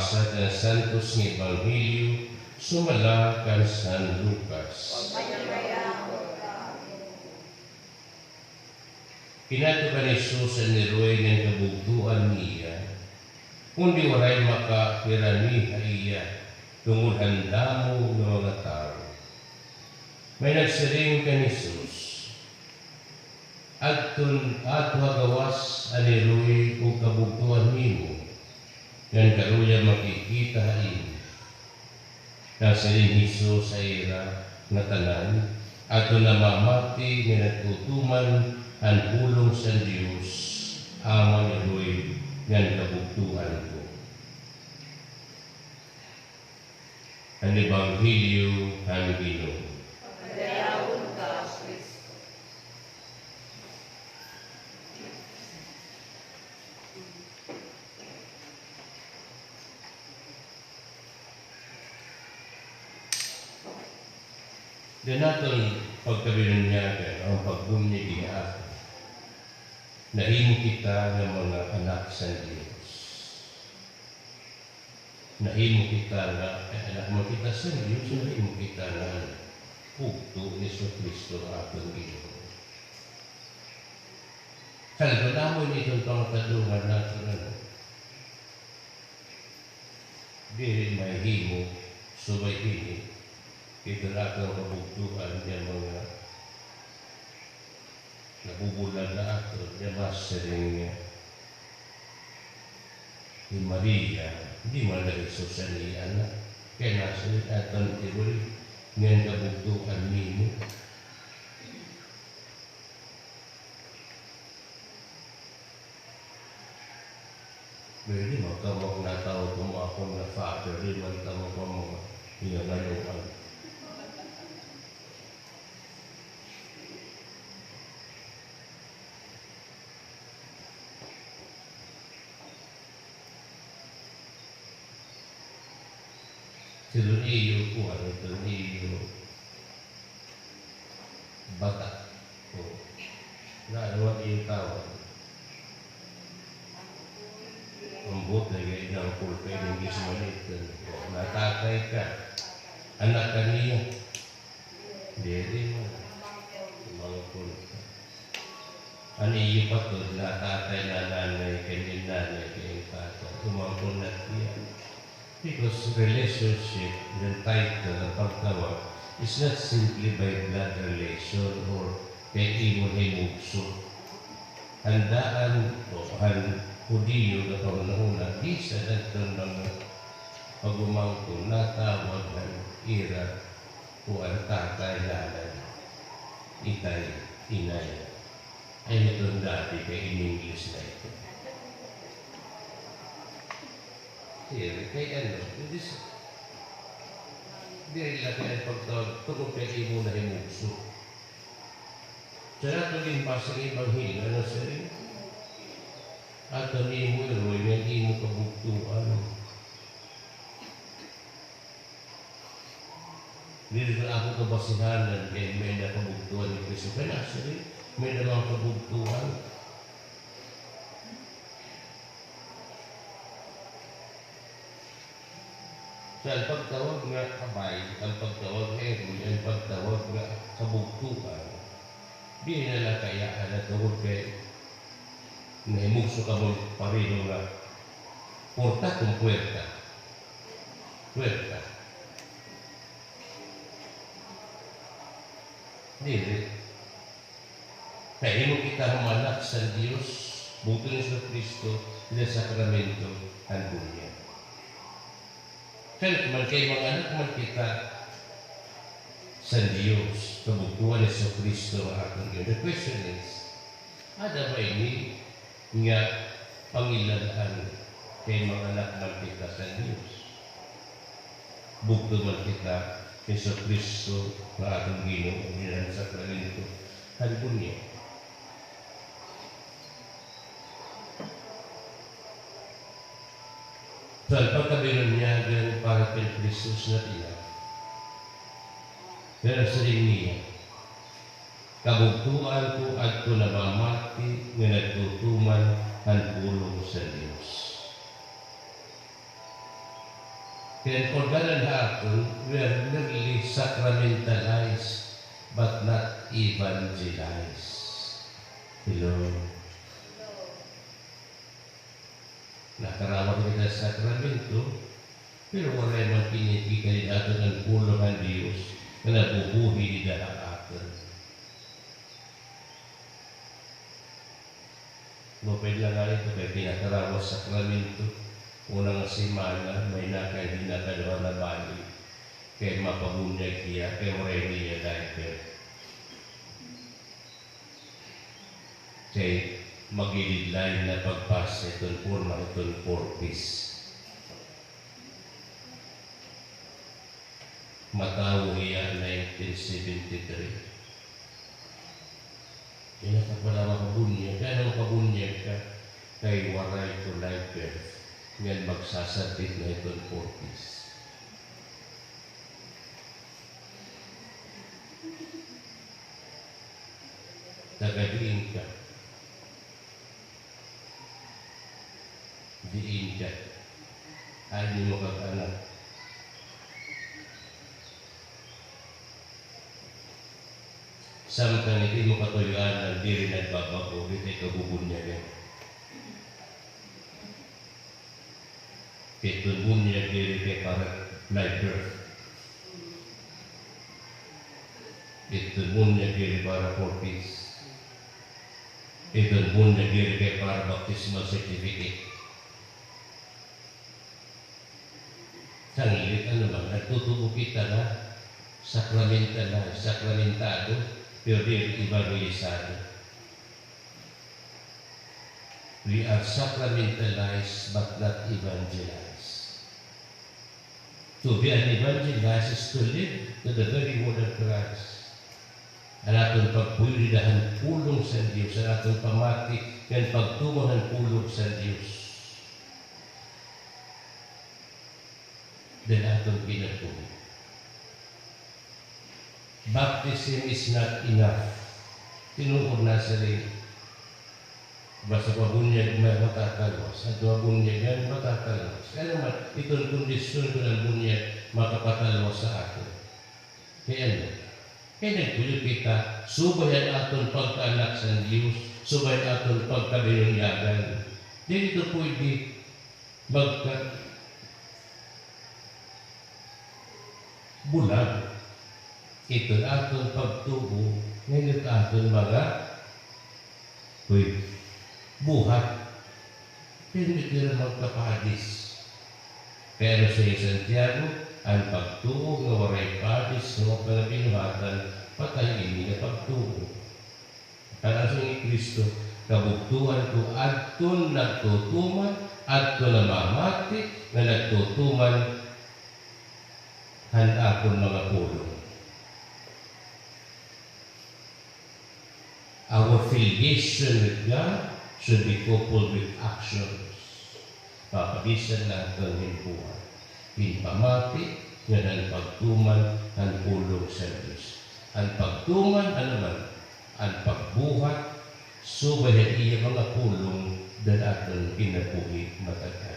Pagbasa ng Santos nga Ebanghelyo sumala kan San Lucas. Kinato kan Jesus ang niroy ng kabugtuan niya, kundi waray makapirani iya tungod handamo ng mga tao. May nagsiring kan Jesus, "Adton adto gawas ang niroy ug kabugtuan nimo, ngan karuya makikita hain." Nagsiring Jesus sa ira nga tanan, adto namamati nga nagtutuman ang pulong sa Dios, amo ni Roy ngan kabugtuan ko. Ang Ebanghelyo han Ginoo. Pagdayawon ka, Kristo. Dinaton pagkabinunyagan ang pagbunyag niya ako. Nahimo kita ng mga anak sa Diyos. Nahimo kita nga, ay, anak mo kita sa Diyos, nahimo kita nga bugto ni Jesu Kristo atong Ginoo. Kalbo namon itong pangatadungan natin ano. Dili may himo, subay hini. Ito na atong kabugtuan niya mga nabubulag na ato niya masiring niya. Ni Maria, hindi man na Jesus sa niya anak. Kaya nasa aton iroy, ngayon kabugtuan nimo. Pwede magkamok na tao kung ako na father, di man tamo ko mga hinangaluan. Sila iyo kuha, ito iyo bata. O, naano iyo tawag. Ang buot na gaya ng pulpe, hindi sumalit. O, natatay ka. Anak ka niya. Hindi mo. Mga pulpe. Ano iyo pa to, natatay na nanay, kanyang nanay, kanyang tatay. Umangkon na siya. Because relationship, the title, ang pagtawag, is not simply by blood relation or kay imo himugso. Handaan o han Hudiyo na pangunahuna, di sa datong mga pagumangko, natawag ang ira o ang tatay, nanay, itay, inay. Ay itong dati kay in English na ito. Here, kay ano, hindi sa, di rin lang kaya pagtawag, tungkol kay imo na himugso. Sa nato din pa sa Ebanghelyo, ano sa rin? At ang imo iroy, ang imo kabugtuan. Dito na ako kabasihanan kay may nakabugtuan ni Kristo. Kaya nasa rin, may namang kabugtuan. Sa ang pagtawag nga kabay, ang pagtawag nga iroy, ang pagtawag nga kabugtuan, di na lang kayaan na tungkol kay nahimugso ka mo pareho nga porta kung puwerta. Puwerta. Dili. Nahimo kita humanak sa Diyos, buto ni Jesu Kristo, sa sakramento, ang bunya. Kaya man kay mga anak man kita sa Diyos, kabugtuan ni Jesu Kristo ang atong Diyos. The question is, ada ba ini nga pangilalaan kay mga anak man kita sa Diyos? Bugto man kita Jesu Kristo nga atong Ginoo ang sakramento ang bunya. Sa pagkabinunyagan para kay Kristus na iya, pero sa niya, kabugtuan ko adto namamati nga nagtutuman ang pulong sa Dios. Kaya organan hapon, we are merely sacramentalized but not evangelized. Hello? Nakarawat kita sa sakramento, pero wala man kinikita aton ang pulong ng Diyos na nabubuhi nila aton. Mapay lang nga ito kay kinakarawas sa sakramento. Unang simana, may nakay hinakaduha na bali. Kay mapabunyag iya, kay wala niya dahil. Kay magilidlay na pagpas itong forma, itong purpose. Matawo iya 1973. Yan ka pala makabunyag. Kaya nang makabunyag ka, kay waray to life birth. Ngayon magsasabit na itong purpose. Tagadiin ka. Diin ka. Ay, di mo kag-anak. Samtang hindi mo katuyuan ang di rin nagbabago, hindi ka bubunyagan. Itong bunyag diri kay para live birth. Itong bunyag diri para for peace. Itong bunyag diri kay para baptismal certificate. Sangilit, ano ba? Nagtutubo kita na sakramental na, sakramentado, pero di evangelisado. We are sacramentalized but not evangelized. To be an evangelized is to live to the very word of Christ. Ang atong pagpuyulidahan pulong sa Diyos, ang atong pamati, ang pagtungo pulong sa Diyos. Then atong kinabuhi. Baptism is not enough. Tinuod na sa rin. Basta pabunyag may matatalwas. At mabunyag yan, matatalwas. Kaya naman, itong kondisyon ko ng bunyag, makapatalwas sa atin. Kaya ano? Kaya nagtuloy kita, subayan aton pagkaanak sa Diyos, subayan aton pagkabinunyagan. Dito pwede magka bulag. Ito aton pagtuo, ngayon aton mga buhat. Pero ito na magkapadis. Pero sa Santiago, ang pagtuo nga waray padis nga panabinuhatan, patay ini nga pagtuo. Kaya sa ni Kristo, kabugtuan ko adton nagtutuman, adton namamati, nga nagtutuman han akon mga pulong. Our filiation with God should be coupled with actions. Papagisan natin himpuan. Hinpamati, nga ang pagtuman, ang pulong sa Diyos. Ang pagtuman, ano man? Ang pagbuhat, subay ang iya mga pulong, dan aton kinabuhi matagal.